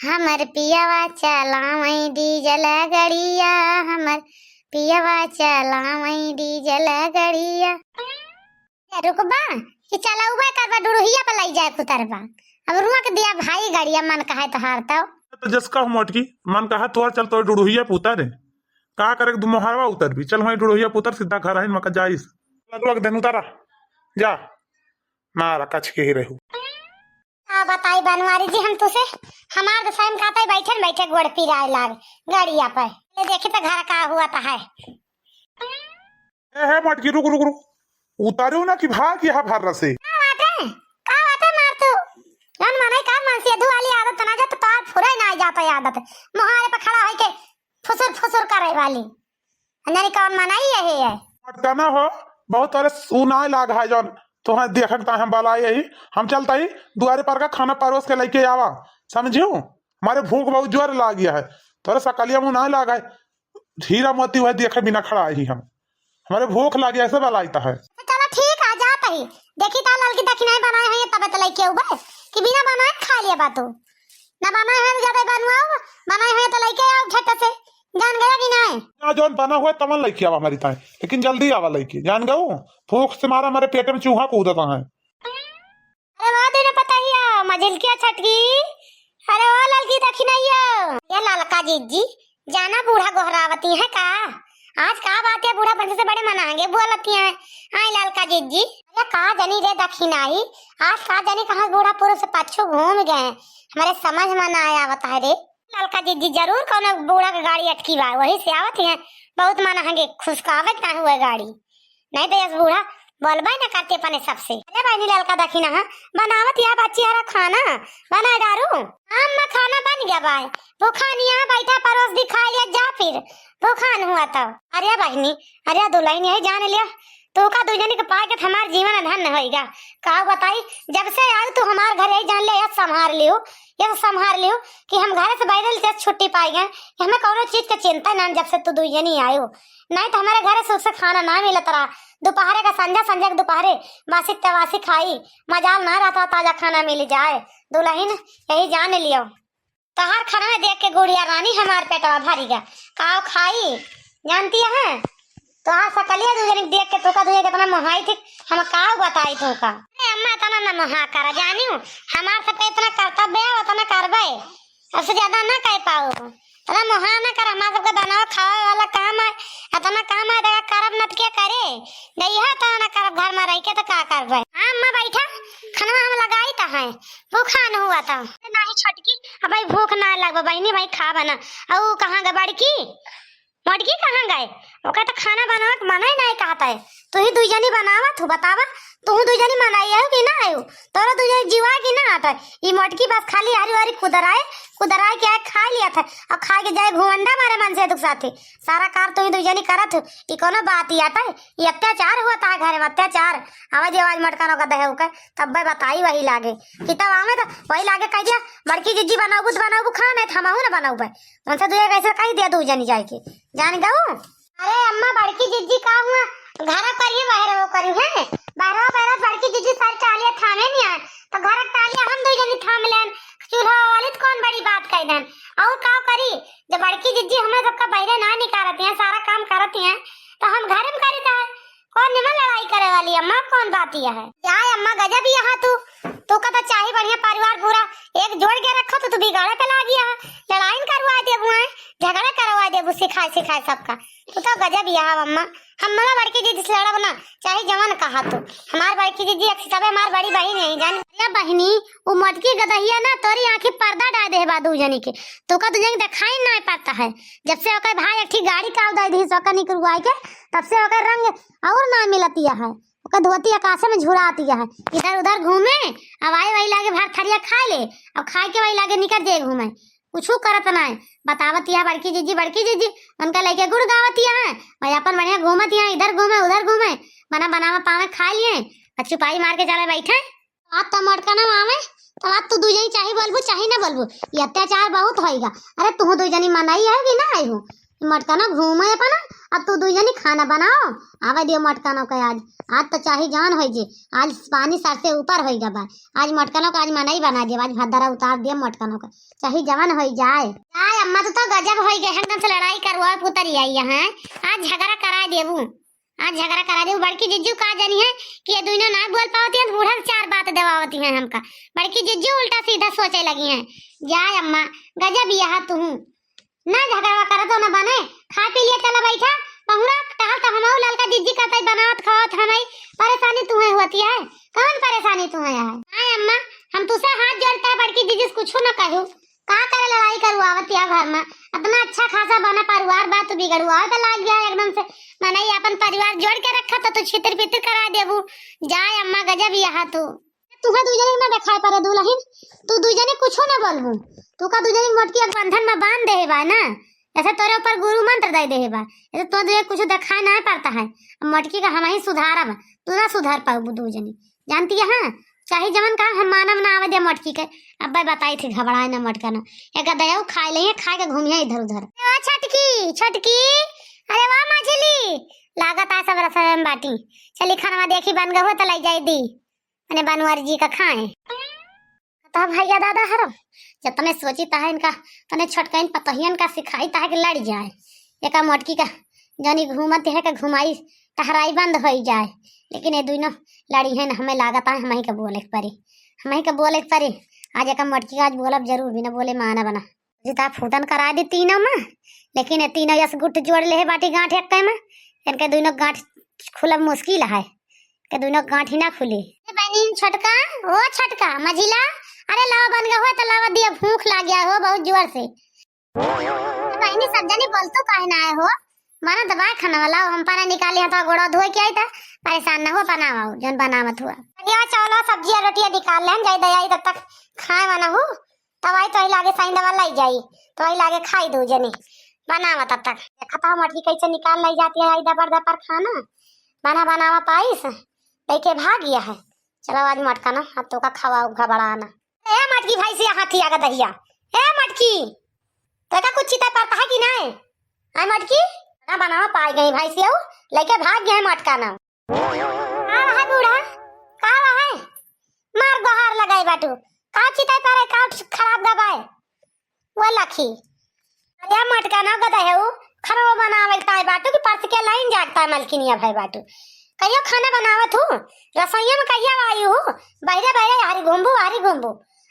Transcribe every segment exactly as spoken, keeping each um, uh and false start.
हमर पियवा चलावई डीजल गड़िया, हमर पियवा चलावई डीजल गड़िया। ए, रुकबा कि चलउबे करबा, डुड़ुहिया पर लई जाए कुतरबा। अब रुक दिया भाई, गड़िया मन कहे तोहार तो। तो जस का मोटकी, मन कहा तोहार, चल तोहार डुड़ुहिया पर उतारे। का करे, दू मोहरवा उतरबी, चल वहीं डुड़ुहिया पर उतर, सीधा घर आइन मका जाइस। लग लग देन उतारा, जा, मारा कछ के ही रहू। का बताई बनवारी जी हम तुसे, हमार तो सैम का तई बैठे न बैठे गोड़ पिराए लाग गड़िया पर। ले देखी तो घर का हुआ तो है। ए, हे मटकी, रुक, रुक, रुक। उतारू ना कि भाग यहाँ भर से। का बाटे? का बाटे मार तू? जौन मनई का मन से दू वाली आदत ना जात, तो आज फुरे ना जाता आदत। मोहारे पे खड़ा होई के फुसुर फुसुर करे वाली। अंजनी कौन मनई यही है? मटका ना हो, बहुत तोरे सुनाए लाग है जौन तोहे देखक ता हम बलाए यही। हम चलता ही दुआरे पर का खाना परोस के लेके आवा, समझियो? हमारे भूख बहुत जोर लाग गया है, तोरे सकलिया मुँह ना लाग है। हीरा मोती वह देखे बिना खड़ा ही हम, हमारे भूख लागे ऐसे बलाइत है। तो चलो ठीक आ जात ही, देखी ता ललकी दखिनाई बनाए हैं तबे तो लेके आउबे कि बिना बनाए खा लिया बा तू। ना बनाए हैं तो ज्यादा बनवाओ, बनाए हैं तो लेके आओ झट से, जान गया कि नहीं? ना जौन बना हुआ तमन लेके आवा हमारी ताए, लेकिन जल्दी आवा लेके, जान गऊ। भूख से मारा हमारे पेट में चूहा कूदता है। अरे वाह, दुनो पतहिया, मझिलकिया छटकी। अरे वाह, ललकी दखिनैया। ये ललका जिज्जी, जाना बूढ़ा गोहरावती है का? आज का बात है, बूढ़ा पंच से बड़े मनांगे बोलती हैं। आई ललका जिज्जी। अरे का जनी रे दखिनाई, आज का जनी कहाँ बूढ़ा पुरुष पच्छू घूम गए, हमारे समझ में ना आवत है रे। ललका जिज्जी जरूर कौनो बूढ़ा के गाड़ी अटकी बा, वही से आवत हैं, बहुत मनांगे, खुसकावे के ना हुए गाड़ी। नहीं तो यस बूढ़ा बोलबे न करती अपने सबसे। अरे बहिनी ललका दखिना, हाँ, बनावत या बच्ची हरा खाना, बनाए दारू। हाँ अम्मा, खाना बन गया बाय। भूखान यहाँ बैठा, परोस दी, खा लिया, जा फिर। भूखान हुआ तो। अरे बहिनी, अरे दुल्हन यही जान लिया, तू का दुइ जनी के पाए के हमार जीवन धन्य होइगा। का बताई, जब से आयु तू हमार घर यही जान लिया, यस संभार लियो, यस संभार लियो कि हम घर से बैठल जस छुट्टी पाई गए, कि हमें कौनो चीज के चिंता ना, जब से तू दुइ जनी आयु। नहीं तो हमारे घरे सुख से खाना ना मिलत रहा। दोपहरे का संझा, संझा के दोपहरे बासी तवासी खाई, मजाल ना रहता ताजा खाना मिल जाए। दुल्हन यही जान लियो, तोहार खाना में देख के गुड़िया रानी हमार पेटवा भरी गा। काव खाई जानती है, तोहार सकलिया दुइ जनी देख के तोका दुइ जनी कितना मोहाई थी, हम काव बताई तोका। अरे अम्मा इतना न मोहा करा जानियो, हमार सब पे इतना कर्तव्य है उतना करबे। अब से ज्यादा ना कह पाओ। इतना मोहा ना कर, हमार सबके बनावे खावे वाला काम है, इतना काम है, देखा करब न त के करे? नहीं है तो ना करब, घर में रह के तो का करबे? हाँ अम्मा बैठा, खाना हम लगाई तो है, भूखा न हुआ तो। नहीं छोटकी, अब भाई भूख ना लगबा बहिनी, भाई खा बना। अउ कहाँ गए बड़की? मोटकी कहाँ गए? ओका तो खाना बनावे के मना ही नहीं कहता है। तू ही दुइ जनी बनावत हो, बतावा। तू दुइ जनी मनाई हो कि ना आयो? तोरा दुइ जनी जीवा कि ना आता है? ई मोटकी बस खाली हरी हरी कुदराए, कुदराए के आए खा लिया था। अब खा के जाए घुमंडा मारे मन से दुख साथे। सारा कार तू ही दुइ जनी करत हो। ई कोनो बात ही आता है? ई अत्याचार हुआ था घर में, अत्याचार। आवाज आवाज मटकानो का दहे होकर, तब बताई वही लागे। कि तब आवे तो वही लागे कह दिया, बड़की जिज्जी बनाबू तो बनाबू खाना, नहीं तो हमहू ना बनाबू। उनसे दुए कैसे कह दिया दुइ जनी जाए के। जान गऊ? अरे अम्मा, बड़की जिज्जी का हुआ? घरा करिए, बहरवा करिए हैं। बहरवा, बहरवा बड़की जिज्जी सारी टालियाँ थामे नहीं आए, तो घर के टालियाँ हम दुइ जनी थाम लेन। चूल्हा वाली तो कौन बड़ी बात कह देन। और का करी, जब बड़की जिज्जी हमें सबका बहरे ना निकारती हैं, सारा काम करती हैं, तो हम घर में करी था। कौन निमन लड़ाई करे वाली अम्मा, कौन बात यह है? जाए अम्मा, गजब यहाँ तू, तू का तो चाही बढ़िया परिवार पूरा एक जोड़ के रखो, तो तू बिगाड़े पे लागी है, लड़ाई न करवा देबू है, झगड़ा करवा देबू, सिखाए सिखाए सबका। तू तो गजब यहाँ अम्मा, हम मला बड़की जिज्जी से लड़ब ना, चाहे जवन कहा तू। हमार बड़की जिज्जी एक हिसाबे हमार बड़ी बहिन है, जान। अरे बहिनी, उ मोटकी गदहिया ना तोरी आँखी पर्दा डाल दे बा दू जनी के, तू का दू जनी के देखाई ना पड़ता है। जब से ओकर भाई एक ठी गाड़ी का दे दी, ओकर निकलवाए के, तब से ओकर रंग और ना मिलतिया है। ओकर धोती आकाशे में झुरातिया है, इधर उधर घूमे, अब आई वही लागे भर थरिया खाए ले, अब खाए के वही लागे निकल जाए घूमे, कुछू करत ना है। बतावतिया बड़की जिज्जी, बड़की जिज्जी, उनका लेके गुड़ गावतिया है, वही अपन बढ़िया घूमतिया, इधर घूमे उधर घूमे, बना बनावा पावे खा लिए, और चुपाई मार के चले बैठे। आज तो मटका ना आवे, तो आज तू दू जनी चाही बोलबू, चाही ना बोलबू, ये अत्याचार बहुत होइगा। अरे तू दू जनी मनई है कि ना आई हो? मटका ना घूमे अपना, अब तू दुइ जनी खाना बनाओ, आवे दियो मोटकनो के आज। आज तो चाहे जवन होइ जे, आज पानी सर से ऊपर होइ गवा। आज मोटकनो के आज मनई बना दियो, आज भद्दरा उतार दियो मोटकनो के, चाहे जवन होइ जाए। आय अम्मा, तू तो गजब होइ गए, एकदम से लड़ाई करवा पुतरी आई है। आज झगड़ा करा देबू, आज झगड़ा करा देबू। बड़की जिज्जू का जानी है कि ये दुइनो ना बोल पावती हैं, बूढ़ा से चार बात देवावती हैं हमका। बड़की जिज्जू उल्टा सीधा सोचे लगी हैं। जाय अम्मा, गजब यहा तू। ना झगड़वा करत हो, ना बने। खा पी लिया, चला बैठा। पहुरा टहल तो हमहू ललका जिज्जी का तई बनावत खावत हमई। परेशानी तुहे होती है? कौन परेशानी तुहे है? हाँ अम्मा, हम तुसे हाथ जोड़ता है, बड़की जिज्जी से कुछो ना कहू। का करे लड़ाई करवावत या घर में? इतना अच्छा खासा बना परिवार बा, तू बिगड़ुआ पे लाग गया एकदम से। मनई अपन परिवार जोड़ के रखा तो तू छितिर पितिर करा देबू। जाय अम्मा, गजब यहा तू। तुहे दुइ जने के ना देखाई परे दुलहिन, तू दुइ जने कुछो ना बोलबू। तू का दुइ जने के मोटकी एक बंधन में बांध देहे बा ना, जैसे तोरे ऊपर गुरु मंत्र दे देहे बा, जैसे तो दुइ जने कुछो देखाई ना पड़ता है। अब मोटकी का हम ही सुधारब, तू ना सुधार पाबू दुइ जने, जानती है? हाँ, चाहे जवन काम हम मानब ना आवे दे मोटकी के। अब भाई बताई थी, घबराए ना मोटका ना, एक दया खाए ले, खाए के घूमिया इधर उधर। ओ छोटकी, छोटकी, अरे वाह मझली, लागत है सब रसोई में बाटी। चली खानवा देखी बन गए हो तो लाई जाए दी। मने बनवारी जी का खाए। तब भैया दादा हरो, जतने सोची तहे इनका, तने छोटकइन पतोहियन का सिखाई तहे कि लड़ जाए। एका मोटकी का जनी घूमत है के घुमाई टहराई बंद होई जाए। लेकिन ये दुइनो लड़ी हैं, हमें लागत है हमही के बोले के परी, हमही के बोले के परी। आज एका मोटकी का आज बोलब जरूर, बिना बोले माना बना। जिता फूटन करा दी तीनों में, लेकिन ये तीनों यस गुट जोड़ ले बाटी गांठ एक में, इनके दुइनो गांठ खुलब मुश्किल है, के दुइनो गांठ ही ना खुली। ए बहनी छोटका, ओ छोटका, मझिला, अरे लावा बन गए हो तो लावा दिया, भूख लाग गया हो बहुत जोर से। ए बहनी सब जनी बोल तो काहे ना आए हो, माना दबाए खाना वाला, हम पाना निकाले हैं तो गोड़ा धोए के आई था, परेशान ना हो, बनावा जौन बनावत हुआ। ये चावल सब्जी और रोटियां निकाल लें, जाई दे आई तब तक खाए वाला हूँ। तब आई तोही लागे साइन दवा लाई जाई, तोही लागे खाई दो जने। बनावा तब तक। देखा था मटकी कैसे निकाल लाई जाती है, आई दबर दबर खाना। बना बनावा पाइस, लेके भाग गया है। चलो आज मटका ना, अब तो का खवाऊ घबराना। ए मटकी भैंसिया हाथी आगे दहिया। ए मटकी, तो का कुछ चिता पड़ता है कि नहीं? आई मटकी, बना बनावा पाई गई भैंसिया, लेके भाग गया है मटका ना। का है बूढ़ा? का है? मार गोहार लगाई बाटू। का चिताई पारे, का खराब दबाए? वो लखी। अरे मटका ना गदा है उ, खाना बनावे ताई बाटू कि परस के लाइन जागता है मलकिनिया भाई बाटू। कहियो खाना बनावत हूँ, रसोईया में कहिया आई हूँ, बहरे बहरे हरी घूमबू, हरी घूमबू।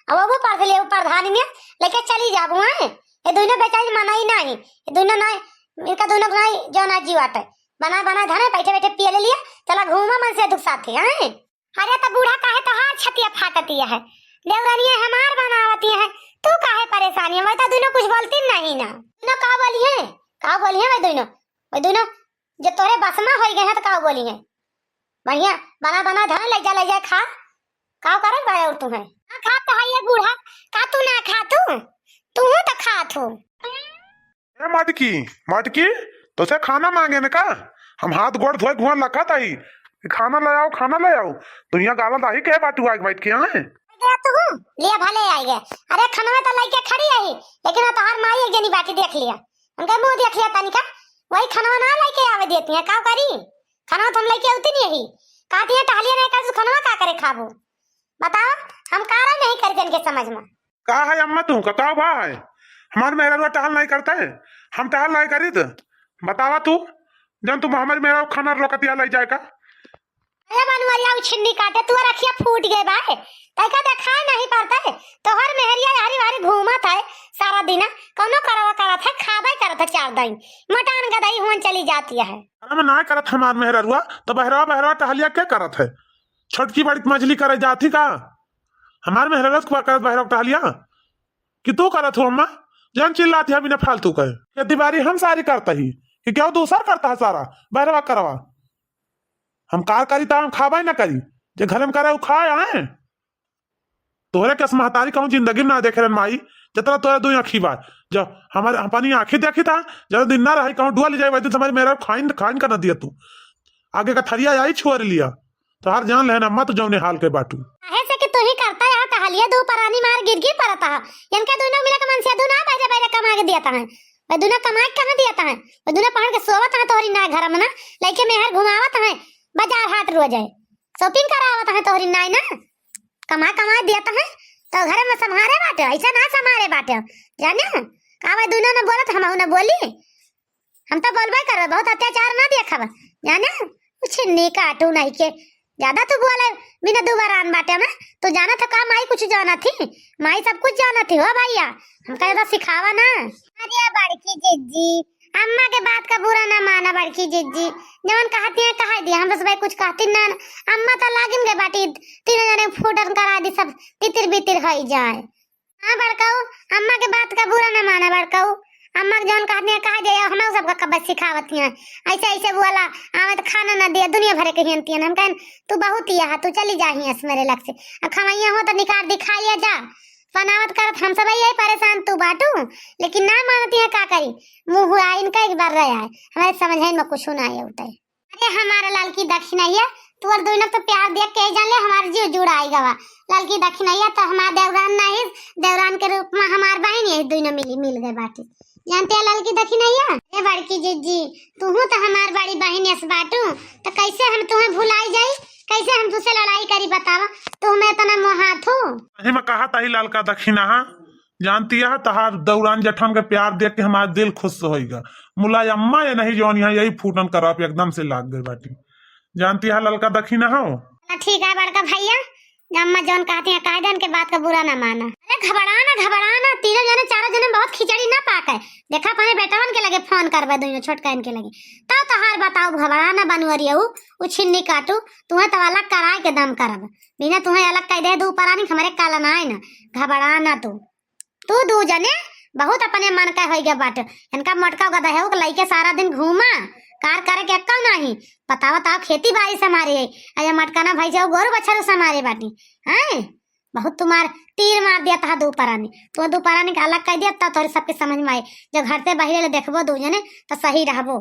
अब वो परस ले प्रधानी में लेके चली जाबू हैं। ये दोनों बेचारी मनाई नहीं, ये दोनों नहीं, इनका दोनों नहीं जो ना जीवाटे। बना बना धरे, बैठे बैठे पिए ले लिया, चला घूमा मन से दुख साथे, हैं? अरे तो बूढ़ा काहे तोहार छतिया फाटतिया है, देवरनिया हमार बनावतिया है, तू काहे परेशान है? वही तो दोनों कुछ बोलती नहीं ना, दोनों का बोली है, का बोली है वही दोनों, वही दोनों जो तोरे बस में होई गए हैं तो का बोली है? बढ़िया बना बना धरे, ले जा ले जा खा, का करे भाई और तू है? हाँ, खा तो है ये बूढ़ा, का तू ना खा तू, तू तो खा तू। ए मटकी, मटकी, तोसे खाना मांगे न का? हम हाथ गोड़ धोए घुआ लखत आई कि खाना ले आओ, खाना ले आओ। तू यहाँ गाला दाही के बाटू आग बैठ के, हाँ? गया तू, लिया भले आई गए। अरे खनवा तो लइके खड़ी रही, लेकिन अब तोहार माई एक जनी बाटी देख लिया। उनका मुंह देख लिया तनिका, वही खनवा ना लइके आवे देती है, का करी? खनवा तो हम लइके आती नहीं यही। कहती है टहलिया नहीं कर, खनवा का करे खाबो? बताओ, हम कारा नहीं करी तनिके समझ में। का है अम्मा तू का, का भाई? हमार मेहररुआ टहल नहीं करता है, हम टहल नहीं करी तो बतावा तू, जन तू हमारी मेहरा खाना रोकतिया ले जाए का? अरे बनवरिया उ छिन्नी काटे, तू रखिया फूट गए भाई, तैका देखाए नहीं पड़ता है, तोहर मेहरिया हरी भारी घूमत है सारा दिन, कौनो करवा करत है, खाबे करत है चार दिन, मटान गदई हुन चली जाती है। अरे मैं ना करत हमार मेहररुआ, तो बहरवा बहरवा टहलिया के करत है? छोटकी बड़ी मझली करे जाती का? हमार मेहररुआ के करत बहरवा टहलिया? कि तू करत हो अम्मा? जन चिल्लाती है बिना फालतू कहे। खेती बाड़ी हम सारी करता ही, कि क्या दूसर करता है सारा? बहरवा करवा। हम कार करी तो हम खाबा ही ना करी, जे घर में करे उ खाए आए। तोहरे के महतारी कहूँ जिंदगी में ना देखे रहन माई, जितना तोहरे दो आँखी बा। जब हमारे अपनी आँखी देखी था, जब दिन ना रही कहूँ डुआ ले जाए, वही दिन तुम्हारी मेरा खाइन खाइन कर ना दिया तू। आगे का थरिया आई छोड़ लिया। तोहार जान लेना मत जौने हाल के बाटू। काहे से कि तू ही करता यहाँ टहलिया, दो परानी मार गिर गिर पड़ता है। इनके दोनों मिला के मन से दू ना बैठे बैठे कमा के दिया है। वो दुनो कमाई कहाँ दिया तहैं? वो दुनो पहन के सोवत हैं तोहरी नाई घर में ना, लइके मेहर घुमावत हैं बाजार हाट रोज है, shopping करावत हैं तोहरी नाई ना, कमाई कमाई दिया तहैं तो घर में संभारे बाटे, ऐसे ना संभारे बाटे, जाने? का वो दुनो न बोलत, हम ना बोली? हम तो बोलबे करब, बहुत अत्याचार ना देखब, जाने? कुछ नहीं काटू नहीं के, ज्यादा तू बोले बिना दुबरान बाटे में। तू जाना था का माई कुछ जाना थी? माई सब कुछ जाना थी हो भैया, हमका ज्यादा सिखावा ना। अरे बड़की जिज्जी, अम्मा के बात का बुरा ना माना बड़की जिज्जी, जवन कहती हैं कह दिया, हम बस भाई कुछ कहती ना ना। अम्मा तो लागिन गए बाटी, तीनों जने फूटन करा दी, सब तितिर बितिर हो जाए। हाँ बड़काऊ, अम्मा के बात का बुरा ना माना बड़काऊ। अम्मा के जौन कहती हैं कहा जाए, हम सबका कब्बे सिखावत हैं। ऐसे ऐसे बोला, आवे तो खाना ना दिया, दुनिया भरे के हियनती हैं। हम कहन, "तू बहुत ही यहाँ, तू चली जा हियाँ से मेरे लग से। अब खवैया हो तो निकाल दिखाइए जा।" बनावत करत हम सब यही परेशान तू बाटू, लेकिन ना मानती है का करी। मुँह हुआ इनका एक बार रहा है, हमारे समझ में कुछ ना आए उठे। अरे हमारा ललकी दखिनैया, तोर दुइनो तो प्यार देख के जान ले हमार जीव जुड़ाई गवा। ललकी दखिनैया तो हमार देवरान नहीं, देवरान के रूप में हमार बहिन यही दुइनो मिली, मिल गए बाटी। जानते हैं ललकी दखिनैया? ए बड़की जिज्जी, तूहू तो हमार बड़ी बहिन यस बाटू, तो कैसे हम तुम्हें भुलाई जाई? कैसे हम तुझसे लड़ाई करी बतावा? तू हमें इतना मोहात हो? सही में कहा तही ललका दखिनहा, जानती है तहार दौरान जेठन के प्यार देख के हमार दिल खुश होइगा। मुलायम्मा ये नहीं जौन यहाँ यही फूटन कराप एकदम से लाग गए बाटी। जानती है ललका दखिनहा हो? हाँ, ठीक है बड़का भैया, अम्मा जौन कहती हैं कह देन के बात का बुरा ना माना। अरे घबरा ना, घबरा ना, तीनों जने चारों जने बहुत खिचड़ी ना पाके। देखा अपने बेटवन के लगे फोन करबे, दोनों छोटकन के लगे, तब तहार बताओ। घबरा ना बनवरिया, उ छिन्नी काटू, तुम्हें तो अलग कराए के दम करब। बिना तुम्हें अलग कह दे दू परानी हमरे काला ना आए ना। घबरा ना तू। तू दू जने बहुत अपने मन का होई गया बाटे। इनका मोटका गधा है, ओके लइके सारा दिन घूमा, कार करे के अक्कल नाही। बतावा ताव खेती बारी से मारे है, अरे मटकाना भाई जाओ गोरू बछरू से मारे बाटी। हैं? बहुत तुम्हार तीर मार दिया था दू परानी, तू दू परानी का अलग कर दिया, तब तोरे सबके समझ में आए। जब घर से बाहर ले देखबो दू जने तो सही रहबो।